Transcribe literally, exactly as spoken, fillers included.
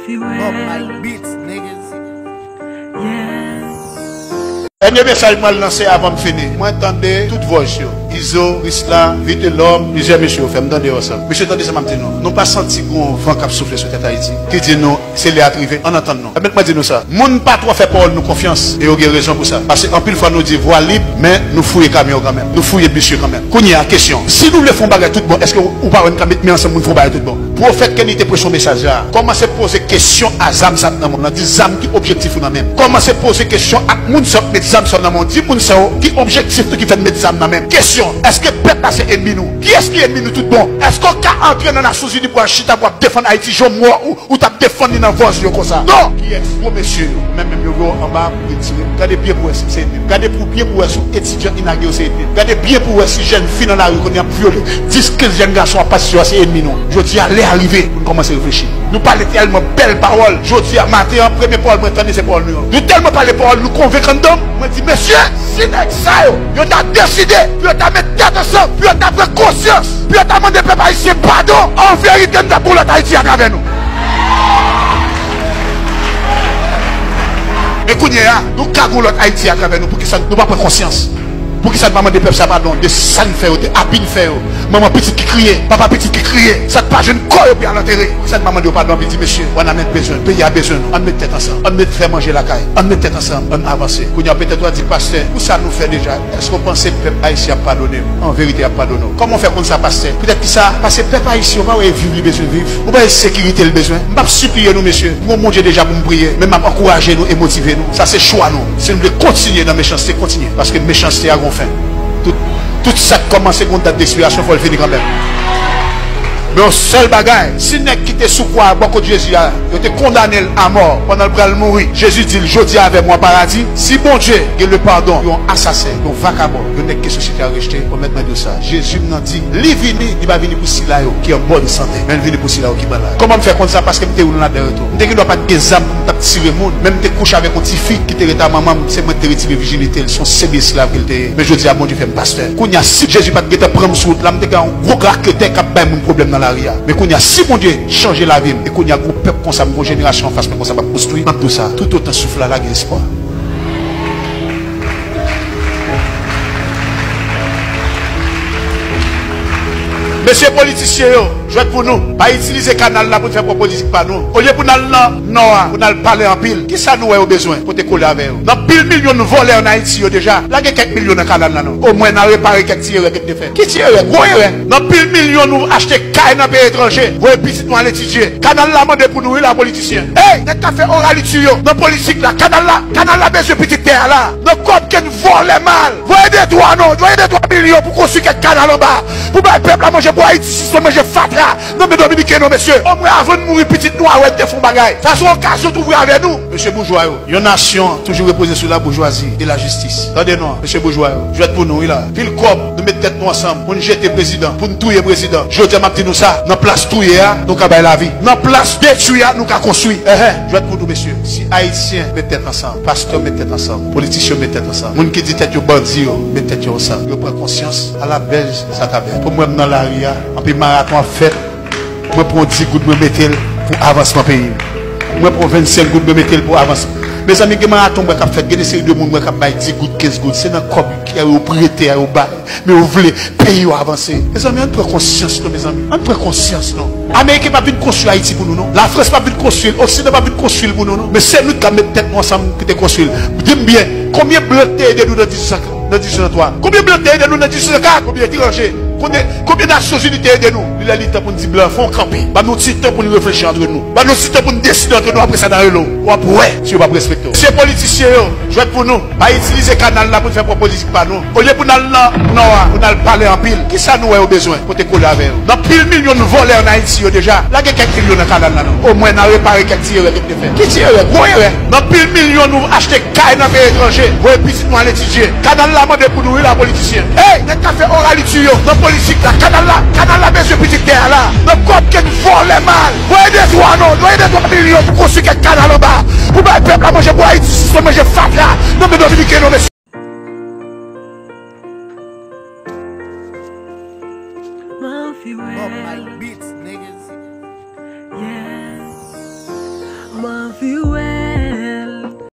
Bob Mike Beats, niggas. Dènye mesaj mwen al lanse avan m fini. Mwen tande tout vòs yo. Izo, Krisla, Vitelòm, plizyè mesye yo fè m tande yo ansanm. Mesye, tande sa m ap di nou. Nou pa santi gon van k ap soufle sou tèt Ayiti ki di nou se lè a t rive? Ann antann nou. Pèmèt mwen di nou sa. Moun pa twò fè pawòl nou konfyans, e yo gen rezon pou sa. Paske anpil fwa nou di vwa lib, men nou fouye kamyon kanmenm. Nou fouye bis yo kanmenm. Kounye a, kesyon. Si nou vle fè yon bagay tout bon, èske ou, ou pa wè n ka met men ansanm pou n fè yon bagay tout bon? Pwofèt Kenny te preche yon mesaj la. Kòmanse poze kesyon a zam sa k nan men w lan. Di zam ki objektif ou nan men m. Kòmanse poze kesyon ak moun sa yo k met zam sa yo nan men w. Di moun sa yo ki objektif nou ki fè n met zam nan men m. Kesyon, èske pèp la se ènmi nou? Kiyès ki ènmi nou tout bon? Èske w ka antre nan Nasyonzini pou w al chita pou w ap defann Ayiti jan m wè ou, ou t ap defann li nan vòs yo konsa? Non! Kiyès gwo mesye yo? Menm, menm yo voye w anba pou retire m. Gade byen pou w wè si m se ènmi m. Gade pou byen pou w wè si w etidyan inage yo se ènmi m. Gade byen pou w wè si jèn fi nan lari kounye a ap vyole dis, kenz jèn gason ap pase sou yo a se ènmi nou. Jodi a, lè a rive pou n kòmanse reflechi. Nou pale tèlman bèl pawòl. Jodi a maten an, premye pawòl mwen tande se pawòl nou yo. Nou tèlman pale pawòl nou konvenk anndan m. Mwen di, mesye, si nèg sa yo, yo ta deside pou yo ta met tèt ansanm, pou yo ta pran konsyans, pou yo ta mande pèp ayisyen padon, an verite, n t ap gon lòt Ayiti atravè nou. Men kounye a, nou ka gon lòt Ayiti atravè nou. Poukisa nou pa pran konsyans? Poukisa n pa mande pèp sa padon de sa n fè yo, de abi n fè yo? Manman pitit ki kriye, papa pitit ki kriye, sa n pa jwenn kò yo pou y al antere. Poukisa n pa mande yo padon, anpi di, mesye, Wanament bezwen, peyi a bezwen nou. Ann met tèt ansanm, ann met fè manje lakay, ann met tèt ansanm, ann avanse. Kounye a, petèt w a di, pastè, pou sa nou fè deja, èske w panse pèp ayisyen ap padone m? An verite, y ap padone w. Kòman w fè konn sa, pastè? Poutèt ki sa? Paske pèp ayisyen, ou pa wè e viv li bezwen viv? Ou pa wè e sekirite l bezwen? M p ap sipliye nou, mesye. M gon Bondye deja pou m priye, men m ap ankouraje nou e motive nou. Sa se chwa nou. Si nou vle kontinye nan mechanste, kontinye. Paske mechanste a gon fen. Tout, tout sa k kòmanse gon dat dekspirasyon, fò l fini kanmenm. Men yon sèl bagay, si nèg ki te sou kwa a bò kot Jezi a, yo te kondane l amò pandan l pral mouri, Jezi di l, jodi a avè m ou an paradi. Si Bondye gen lepadon pou yon asasen, yon vakabon, yon nèg ke sosyete a rejte, bon, mèt mwen di w sa, Jezi m nan di, li vini, li pa vini pou sila yo ki an bòn sante, men l vini pou sila yo ki malad. Kòman m fè konn sa? Paske m te youn ladan yo tou. M te gendwa pa t gen zam pou m t ap tire moun, men m te kouche avèk yon tifi ki te ret a manman m, se mwen ki te retire vijinite l, se yon senp esklav ke l te ye. Men jodi a, Bondye fè m pastè. Kounye a, si Jezi pa t gentan pran m sou wout la, m te ka yon gwo raketè k ap bay moun pwoblèm nan lari a. Men kounye a, si Bondye chanje lavi m, e kounye a, gon pèp konsa, m gon jenerasyon anfas mwen konsa m ap konstwi, m ap di w sa, toutotan souf la, la gen espwa. Mesye politisyen yo, jwèt pou nou. Pa itilize kanal la pou n fè pwòp politik pa nou. Olye pou n al nan Nò a, pou n al pale anpil, kisa nou wè yo bezwen? Pote kole avè yo. Nan pil milyon nou vòlè ann Ayiti yo deja, lage kèk milyon nan kanal la non. Omwen n a repare kèk ti erè ke n te fè. Ki ti erè? Gwo erè. Nan pil milyon nou achte kay nan peyi etranje, voye pitit nou al etidye. Kanal la mande pou nou wi la, politisyen. Ey, nèg k ap fè oraliti yo nan politik la, kanal la, kanal la bezwen pitit tè a la. Nan kòb ke n vòlè mal. Voye de twa non, voye de twa milyon pou konstwi kèk kanal anba, pou bay pèp la manje, pou Ayiti sispann manje fatra nan men dominiken non, mesye. Omwen avan n mouri, pitit nou a wè n te fè yon bagay. Sa se yon okazyon tou vre avè nou. Mesye boujwa yo, yon nasyon toujou repoze sou la boujwazi e la jistis. Tande non, mesye boujwa yo, jwèt pou nou wi la. Pil kòb, nou met tèt nou ansanm pou n jete prezidan, pou n touye prezidan. Jodi a m ap di nou sa, nan plas touye a, nou ka bay lavi. Nan plas detwi a, nou ka konstwi. Enhen, jwèt pou nou mesye. Si Ayisyen met tèt ansanm, pastè met tèt ansanm, politisyen met tèt ansanm, moun ki di tèt yo bandi yo met tèt yo ansanm, yo pran konsyans, ala bèz sa ta bèl. Pou m wè m nan lari a, anpi maraton ap fèt, mwen pran dis goud mwen mete l pou avansman peyi m. Mwen pran vennsenk goud mwen mete l pou avansman. Mezanmi, gen maraton m wè k ap fèt, gen de seri de moun m wè k ap bay dis goud, kenz goud, se nan kòb ke yo prete a yo bay. Men yo vle peyi yo avanse. Mezanmi, ann pran konsyans non, mezanmi. Ann pran konsyans non. Ameriken p ap vin konstwi Ayiti pou nou non. Lafrans p ap vin konstwi l. Oksidan p ap vin konstwi l pou nou non. Men se nou ki ka met tèt nou ansanm ki te konstwi l. Di m byen, konbyen blan ki te ede nou nan dizuit san, nan dizuit san twa? Konbyen blan ki te ede nou nan dizuit san kat? Konbyen etranje? Konbyen, konbyen Nasyonzini te ede nou? Li lè li tan pou n di blan, fè yon kanpe. Ban nou ti tan pou n reflechi antre nou. Ban nou ti tan pou n deside antre nou, apre sa n a rele w. W ap wè si yo p ap respekte w. Se politisyen yo, jwèt pou nou. Pa itilize kanal la pou n fè pwòp politik pa nou. Olye pou n al nan Nò a, pou n al pale anpil, kisa nou wè yo bezwen? Pote kole avè yo. Nan pil milyon nou vòlè ann Ayiti yo deja, lage kèk milyon nan kanal la non. Omwen n a repare kèk ti erè ke n te fè. Ki ti erè? Gwo erè. Nan pil milyon nou achte kay nan peyi etranje, voye pitit nou al etidye. Kanal la mande pou nou wi la, politisyen. Ey, nèg k ap fè oraliti yo nan politik la, kanal la, kanal la bezwen pitit tè a la. Nan kòb ke n vòlè mal. Voye de twa non, voye de twa milyon pou konstwi kèk kanal anba, pou bay pèp la manje, pou Ayiti sispann manje fatra nan men dominiken non, mesye. Mafia Bob Mike Beats, niggas. Yeah. Feel